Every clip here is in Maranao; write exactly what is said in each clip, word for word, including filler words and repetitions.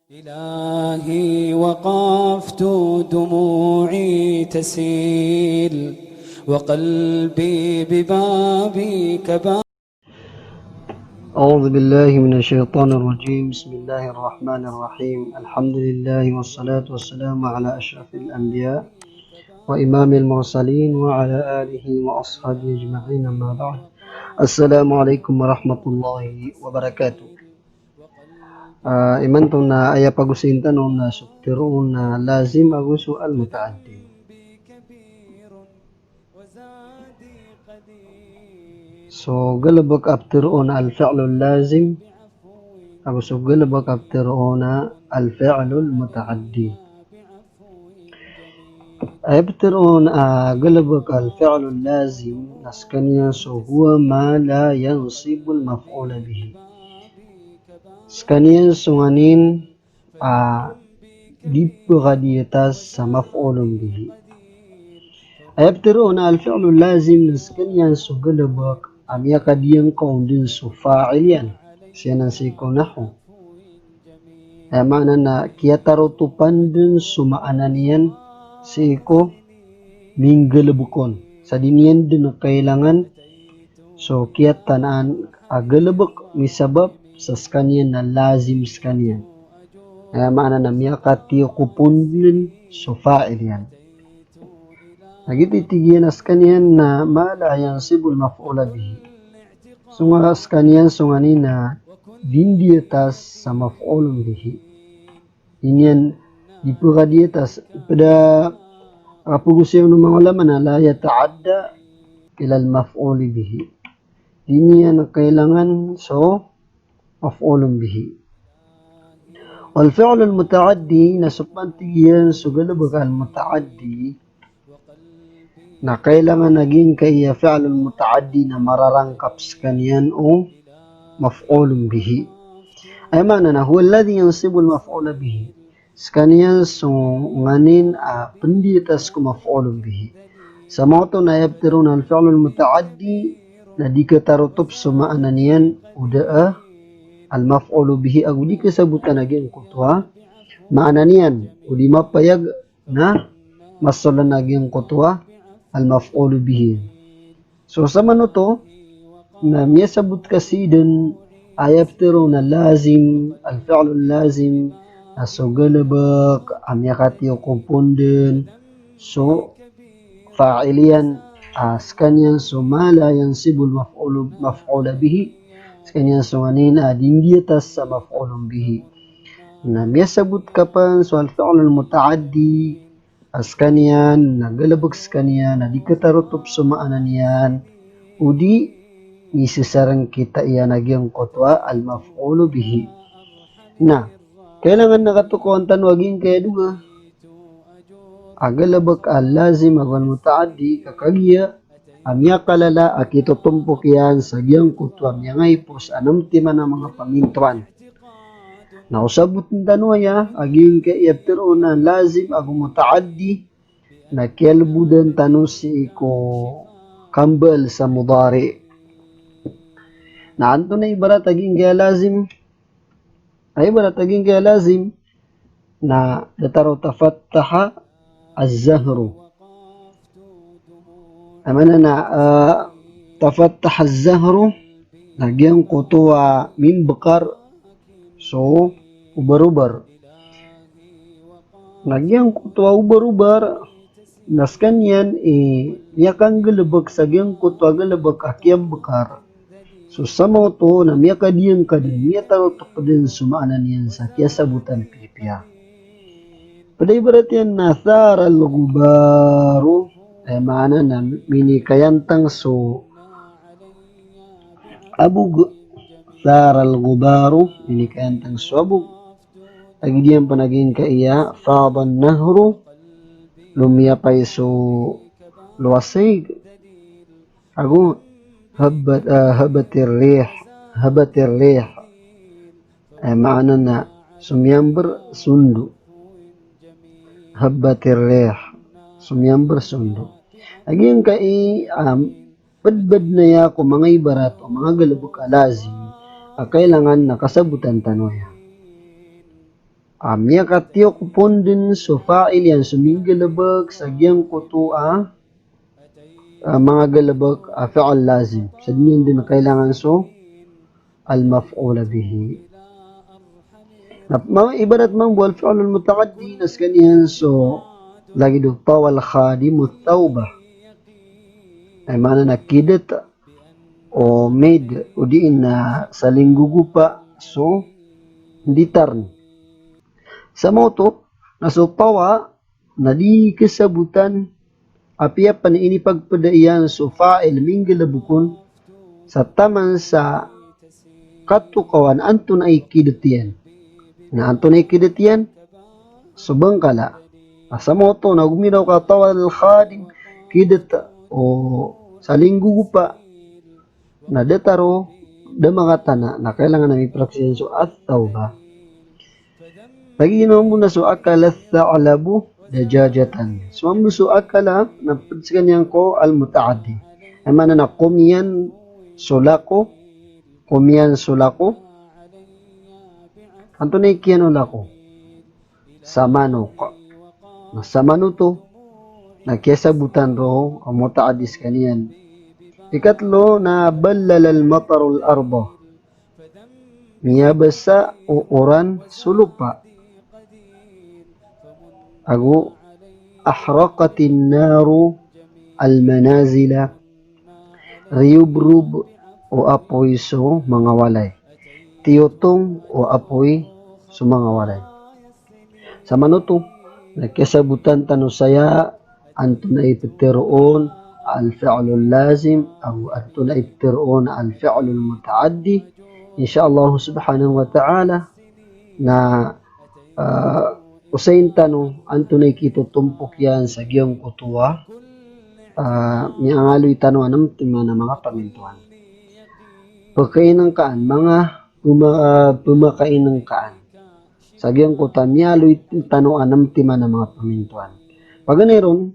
إلهي وقفت دموعي تسيل وقلبي ببابك با- أعوذ بالله من الشيطان الرجيم. بسم الله الرحمن الرحيم. الحمد لله والصلاة والسلام على أشرف الأنبياء وإمام المرسلين وعلى آله وأصحابه أجمعين، أما بعد. السلام عليكم ورحمة الله وبركاته. Ah, imanto na aya pagosayn tano na so ptharoon a lazim ago so al-muta'addi. So galbk a ptharoon a al-fi'lul lazim ago so galbk a ptharoon a al-fi'lul muta'addi. Aya ptharoon a galbk a al-fi'lul lazim na skaniyan so huwa ma la yansibul maf'ula bihi. Skaniyan so nganin a di pkadiyatas sa maf'ulun bihi. Aya ptharoon a al-fi'lul lazim na skaniyan so galbk a miyakadiyangka on dn so fa'il iyan. Siyanan sii ko nahw. Aya maana na kiyatarotopan dn so maana niyan sii ko minggalbk on. Sa di niyan dn kailangan so kiyatanaan a galbk misabap sa skaniyan na lazim skaniyan. Aya maana na miyakatiyokop on dn so fa'il iyan. Lagid i tig iyan a skaniyan na ma la yansibul maf'ula bihi. So nga skaniyan so nganin a di ndiyatas sa maf'ulun bihi. Di niyan di pkadiyatas, pd a kapagosayn o manga ulama na la yata'adda ilal maf'uli bihi. Di niyan kailangan so maf'ulun bihi. Wal fi'lul muta'addi, na so pman tig iyan so galbk a al-muta'addi, na kailangan a giyangkaya fi'lul muta'addi na mararangkap skaniyan o maf'ulun bihi. Aya maana na huwa alladhi yansibul maf'ula bihi. Skaniyan so nganin a pndiyatas ko maf'ulun bihi. Sa maoto na aya ptharoon a al-fi'lul muta'addi na di khatarotop so maana niyan o da a al-maf'ulu bihi ago di khasabotan a giyangkoto a maana niyan o di mapayag na masolan a giyangkoto a al-maf'ulu bihi. So samanoto na miyasabot ka sii dn a aya ptharoon a lazim, al-fi'lul lazim, na so galbk a miyakatiyokop on dn so fa'il iyan, a skaniyan so ma la yansibul maf'ulu, maf'ula bihi, skaniyan so nganin a di ndiyatas sa maf'ulun bihi. Na miyasabot ka pn so al-fi'lul muta'addi, a skaniyan na galbk skaniyan a di khatarotop so maana niyan o di misasarangkita iyan a giyangkoto a al-maf'ulu bihi. Na kailangan na katokawan tano a giyangkaya dowa a galbk a al-lazim ago al-muta'addi ka kagiya a miyakalala a kitotompok iyan sa giyangkoto a miyangaipos a nem timan a manga pamintoan. Na o sabotn tano aya a giyangkaya ptharoon a lazim ago muta'addi na kiyalbodan tano sii ko kambal sa mudari. Na antonaa i ibarat a giyangkaya lazim? A ibarat a giyangkaya lazim na datar o tafattaha az-zahru. Aya maana na, eh, tafattaha az-zahru na giyangkoto a mimbkar so obar-obar. Na giyangkoto a obar-obar na skaniyan i miyakanggalbk sa giyangkoto a galbk a kiyambkar. So samaoto na miyakadiyangka dn, miyatarotop dn so maana niyan sa kiyasabotan pipiya. Pd a ibarat iyan na tharal ghubaru, aya maana na minikayantang so abog. Tharal ghubaru, minikayantang so abog. Lagid iyan pn a giyangkaya fadhan nahru, lomiyapay so lowas a ig. Ago habbat, eh, habbatir rih, habbatir rih. Aya maana na somiyambr so ndo. Habbatir rih, somiyambr so ndo. A giyangkai, am, pd, pd na aya ko manga ibarat o manga galbk a lazim a kailangan na kasabotan tano aya. A, miyakatiyok pon den so fa'il iyan so minggalebek sa giyangkoto a, a, manga galebek a fi'il lazim. Sa di niyan den kailangan so al-maf'ul bihi. Na, ma-, ibarat mambo al-fi'lul muta'addi na sekaniyan so lagid o tawal khadimu thawbah. Aya maana na kidet o mid o di na salinggogopa so nditarn. Sa maoto na so tawa na di kesabotan apiya pen inipagpeda iyan so fa'il minggalebek on sa taman sa katokawan antonaa i kidet iyan. Na antonaa i kidet iyan? So bengkala. Na sa maoto na gomiraw ka tawal khadim, kidet o salinggogopa. Na datar o da makatana, na kailangan a mipraksiyan so at-tawbah. Lagid iyan mambo na so akala tha'labu dajajatan. So mambo so akala na ped sekaniyan ko al-muta'addi. Aya maana na komiyan so lako, komiyan so lako. Antonaa i kiyan o lako? Sa manok. Na sa manoto na kiyasabotan roo a muta'addi sekaniyan. Ikatlo na ballalal matarul arda. Miyabasa o oran so lopa. Ago ahraqatin naru al-manazila. Riyobriob o apoy so manga walay. Tiyotong o apoy so manga walay. Sa manoto na kiyasabotan tano saya antonaa i peteroon a al-fi'lul lazim, ago antonaa i peteroon a al-fi'lul muta'addi. Insha Allah subhanahu wa ta'ala na, ah, osayin tano antonaa i kitotompok iyan sa giyangkoto a, ah, miyangaloy tano a nem timan a manga pamintoan. Pekainengkaan, manga pema-, ah, pemakainengkaan. Sa giyangkoto a miyaloy tano a nem timan a manga pamintoan. Paganay ron,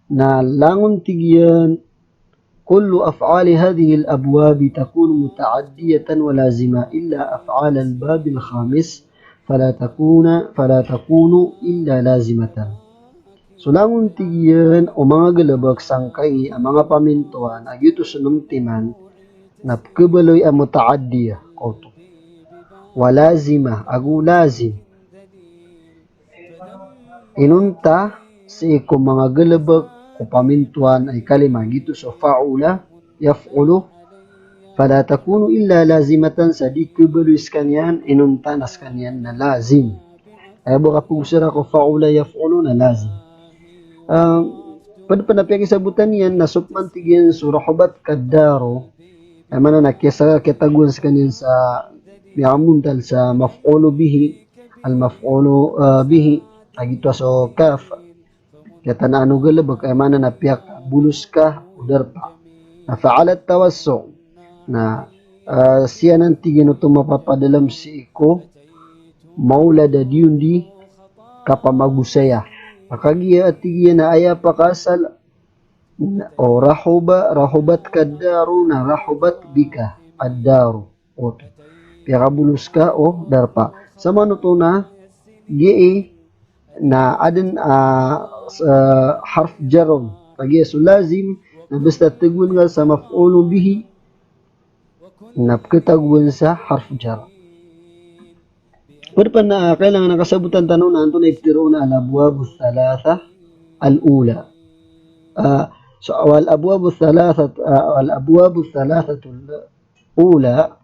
na langon tig iyan, kullu af'ali hadhihil abwabi takunu muta'addiyatan wa lazima illa af'alal babil khamis, fala takuna, fala takunu illa lazimatan. So langon tig iyan o manga galebek sangkai a manga pamintoan a giyoto so nem timan na pekebaloy a muta'addiya, koto. Wa lazima, ago lazim. Inonta sii ko manga galebek ko pamintoan a ikalima giyoto so fa'ula yaf'ulu, fala takunu illa lazimatan, sa di kebaloy sekaniyan inonta na sekaniyan na lazim. Aya bo kapegosara ko fa'ula yaf'ulu na lazim. Ah, ped pen a piyakisabotan iyan na so peman tig iyan so rahubat kaddaru, aya maana na kiyasa-, kiyatagoan sekaniyan sa miyamontal sa maf'ulu bihi, al-maf'ulu, ah, bihi, a giyoto so kaf. Kiyatanaan o galebek, aya maana na piyakabolos ka o darpa. Na fa'ala tawassu'. Na, ah, siyanan tig iyan oto mapapadalem sii ko maolad a di on di kapamagosaya. Kagiya tig iyan a aya pakaasal, o rahuba, rahubat kaddaru na rahubat bika addaru. Oto. Piyakabolos ka o darpa. Sa manoto na, giya i, na aden a, ah, harf jar on. Kagiya so lazim, na basta tagoan ka sa maf'ulun bihi, na peketagoan sa harf jar. Ped pen a kailangan a kasabotan tano na antonaa i peteroon a al-abwabu thalatha al-ula. Ah, so, wal abwabu thalatha, ah, wal abwabu thalathatul ula,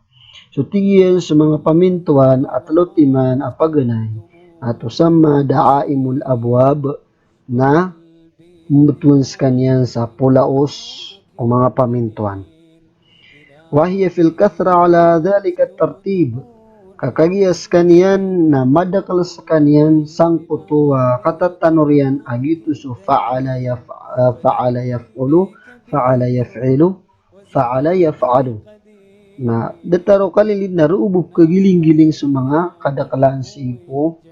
so tig iyan so manga pamintoan a telo timan a paganay, a tusamma da'aimul abwab, na mbetowan sekaniyan sa polaos o manga pamintoan. Wa hiya fil kathra ala dhalika tartib. Ka kagiya sekaniyan na madakel sekaniyan sangkoto a katatanor iyan a giyoto so fa'ala yaf-, ah, fa'ala yaf'ulu, fa'ala yaf'ilu, fa'ala yaf'alu. Na datar o kalilid na roo bo kagilinggiling so manga kadakelan sii ko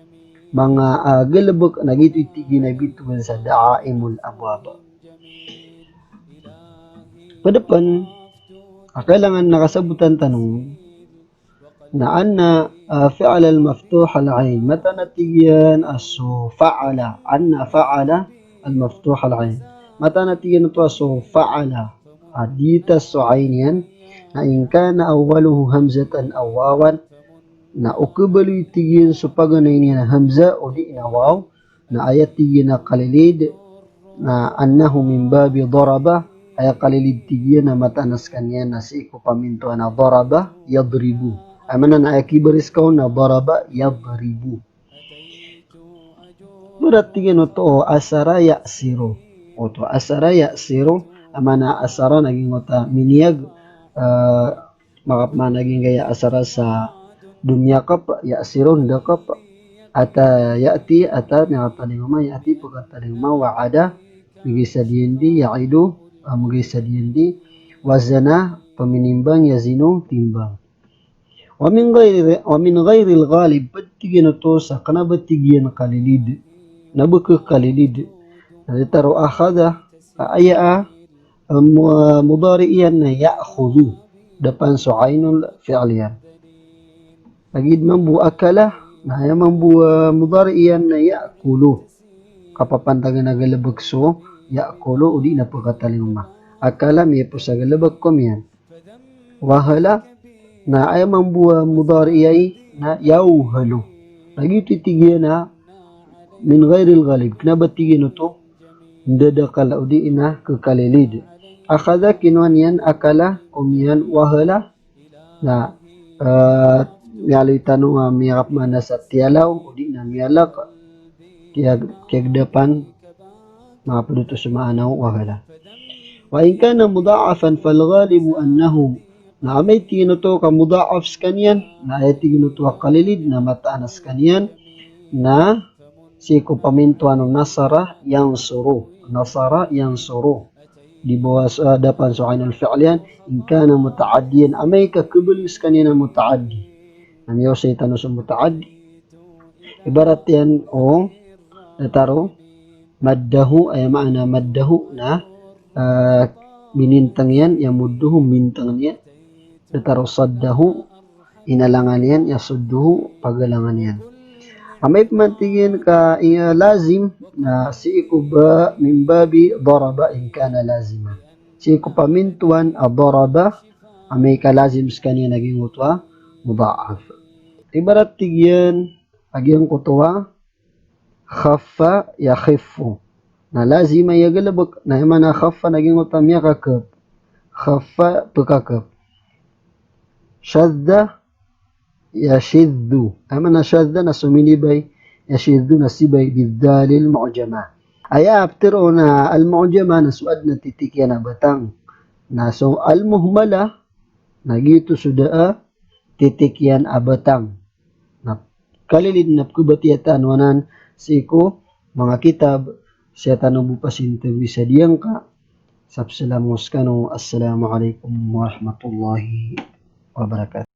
manga, ah, galebek na giyoto i tig iyan a bitowan sa da'aimul abwab. Ped pen a kailangan a kasabotan tano Na anna, ah, fi'la al-maftuh al-ain. Mataan a tig iyan a so fa'ala. Anna fa'ala al-maftuh al-ain. Mataan a tig iyan oto a so fa'ala a di ta so ain iyan. Na in kana awwaluhu hamzatan aw wawan. Na o kabaloy tig iyan so paganay niyan a hamza o di na waw. Na aya tig iyan a kalilid, na annahu min babi daraba, aya kalilid tig iyan na mataan a skaniyan na sii ko pamintoan a daraba, yadribu. Aya maana na aya kibaris ka on na daraba, yadribu. Ibarat tig iyan oto o asara ya'siru. Oto asara ya'siru, aya maana asara na giyangkoto a miniyag, eh, Makapmaana giyangkaya asara sa domiyakap, ya'siru, ndakap. Ata ya'ti, ata, miyakatalingoma, ya'ti, pekatalingoma, wa'ada, migay sa diyandi, ya'idu, ah, migay sa diyandi, wazana, peminimbang, yazinu, timbang. Wa min ghairi, wa min ghairil ghalib, ped tig iyan oto sa kena ba tig iyan kalilid. Na ba kekalilid. Na di taro akhadha, ah, aya a, ah, mu-, mudari iyan na ya'khudhu. Dapan so ainul fi'l iyan. Lagid mambo akala, na aya mambo, ah, mudari iyan na ya'kulu. Kapapantagan a galebek so ya'kulu, o di na pekatalingoma. Akala, miyapos a galebek ko miyan. Wahala, na aya mambo a mudari iyan na yawhalu. Lagid oto tig iyan a min ghairil ghalib. Kena ba tig iyan oto ndadakal o di na kekalilid. Akhadha, kinowa niyan, akala, ko miyan, wahala, na, eh, miyaaloy tano a miyakapmaana sa tiyalaw, o di na miyalak, kiyag-, kiyagdapan, makaped oto so maana o wahala. Wa in kana mudha'afan fal ghalibu annahu. Na amay tig iyan oto ka mudha'af skaniyan, na aya tig iyan oto a kalilid, na mataan a skaniyan, na sii ko pamintoan o nasara yansuru. Nasara yansuru. Di bawa sa, ah, dapan so ainul fi'l iyan, in kana muta'addiyan, amay ka kebaloy skaniyan a muta'addi. Na miyaosay tano so muta'addi. Ibarat iyan o, da taro, maddahu, aya maana maddahu na, ah, mininteng iyan, yamudduhu, minteng iyan. Da taro saddahu, inalangan iyan, yasudduhu, pagalangan iyan. Amay pman tig iyan ka, iya, lazim, na sii ko ba, min babi daraba in kana laziman. Sii ko pamintoan a daraba, amay ka lazim skaniyan a giyangkoto a mudha'af. Ibarat tig iyan a giyangkoto a khaffa, yakhiffu. Na lazim a galebek, na aya maana khaffa na giyangkoto a miyakakep. Khaffa, pekakep. Shadda, yashiddu. Aya maana shadda na sominibay, yashiddu na sibay, bidhalil mu'jama. Aya ptharoon a al-mu'jama na so aden a titik iyan a batang. Na so al-muhmala, na giyoto so da a titik iyan a batang. Na kalilid na pekebatiya tano anan sii ko manga kitab, siya tano bo pasintawi sa diyangka. Sapsalam ko sekano, assalamu alaikum warahmatullahi wabarakatuh.